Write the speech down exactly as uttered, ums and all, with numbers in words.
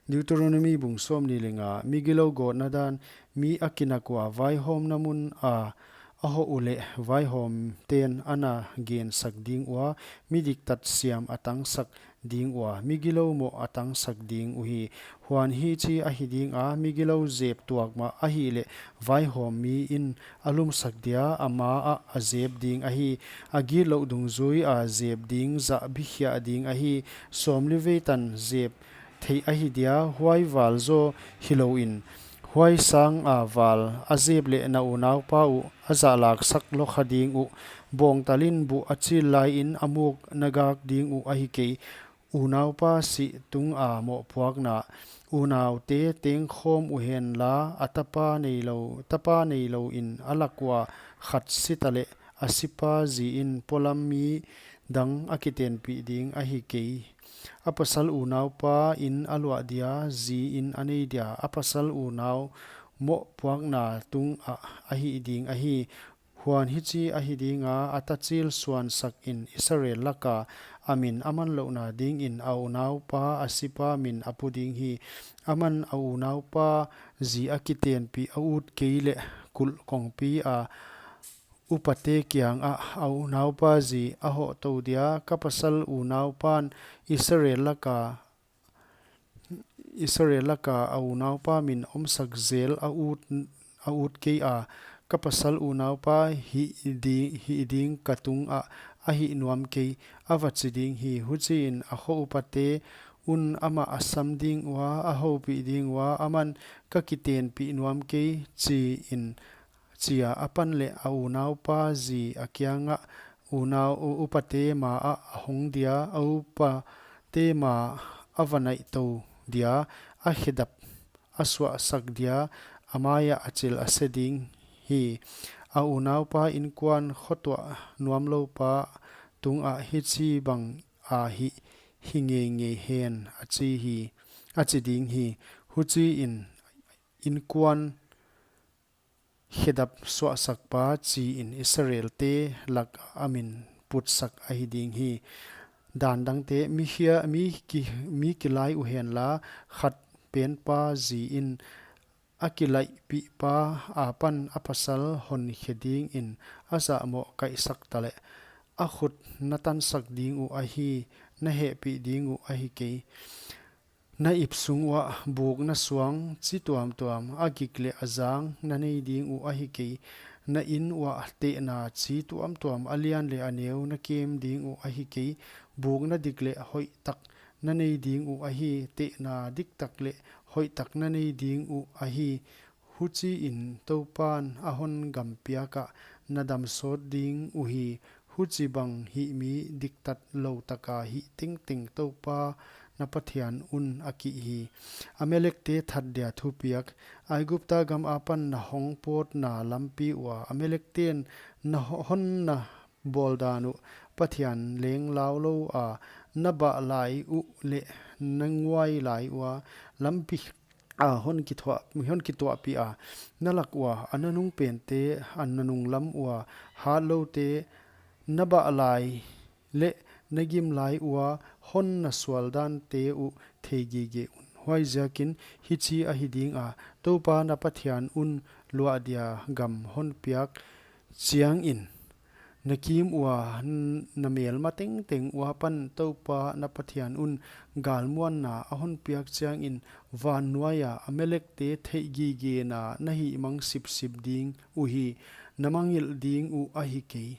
Deuteronomi bung sawmnih leh nga. Migilou gawtna dan. Mi a kinak ua vaihawmna mun a a hoh uleh, vaihawmte'n a na gensak ding ua, midiktat siam a tangsak ding ua, migilou moh a tangsak ding uhi. Huan hichi ahi dinga, migilou zep tuak mah ahihleh, vaihawm mi'n a lumsak dia, ama ah a zep ding ahi. A gitlouh dungzui a zep ding zah bikhiah ding ahi. Sawmli vei tan zep theih ahi dia, huai val zaw hilouin, huai sanga val a zep leh na unaupa uh a zahlaksak lokha ding uh. Bawngtalin buh a chil laiin a muk na gak ding uh ahi kei. Unaupa sih tunga mohpuakna. Unaute tengkhawm uhenla, a tapa neilou, tapa neilouin a lak ua khat si taleh, a sipa ziin polam mi dang a kitenpih ding ahi kei. A pasal unaupa'n a luah dia, ziin a nei dia, a pasal unau mohpuakna tungah a hih ding ahi. Huan hichi ahi dinga, a tachil suansakin Israel laka a min a manlouhna dingin a unaupa a sipa min a pu ding hi. Aman a unaupa zi a kitenpih a ut kei leh, kulh kongpi a upate kiangah a unaupa zi a hoh tou dia, ka pasal unaupa'n Israel laka, Israel laka a unaupa min omsak zel a ut, a ut kei a, ka pasal unaupa hih di-, hih ding ka tungah a hih nuam kei, a va chi ding hi. Huchiin a kho upate un amah a sam ding ua, a houpih ding ua, aman ka kitenpih nuam kei, chiin chia a pan leh a unaupa zi a kiangah unau u-, upate maah a hong dia, a upate ma a va naih tou dia, a khedap a suahsak dia, a maiah a chil a se ding hi. A unaupa inkuan khotuah nuamloupa tungah hichi bang a hih hi ngeingei hen, a chi hi, a chi ding hi. Huchiin inkuan khedap suahsakpa chiin Israelte lak a min putsak ahi ding hi. Dan dangte, mi hia, mi ki, mi kilai uhenla, khat penpa ziin a kilaihpihpa apan a pasal honkhe dingin a zahmoh kaihsak taleh, a khut na tansak ding uh ahi, na hehpih ding uh ahi kei. Na ip sung uah buk na suang chi tuamtuam, a gik leh a zang na nei ding uh ahi kei. Na inn uah tehna chi tuamtuam, a lian leh a neu na kem ding uh ahi kei. Buk na dik leh hoihtak na nei ding uh ahi, tehna diktak leh hoihtak na nei ding uh ahi. Huchiin Toupan a hon gam piakah na dam sawt ding uhi. Huchibang hih mi diktatlou taka hih tengteng Toupa na Pathian un a kih hi. Amalekte that dia thupiak. Aigupta gam apan na hong pawtna lampi ua Amalekte'n na ho-, hon na bawl dan uh, Pathian leng lau lou a, na bah lai uh leh na nguai lai ua, lampi a hon kithuah, hon kituahpih a, na lak ua a nanung pente, a nanung lam ua hatloute, na bah lai leh na gim lai ua hon na sual dante uh thei gige un. Huaiziakin hichi ahi dinga, Toupa na Pathian un luah dia gam hon piak chiangin, na kim ua n-, na melma tengteng ua pan Toupa na Pathian un galmuanna a hon piak chiangin, van nuaia Amalekte theih gigena na hihmang sipsip ding uhi, na mangngilh ding uh ahi kei.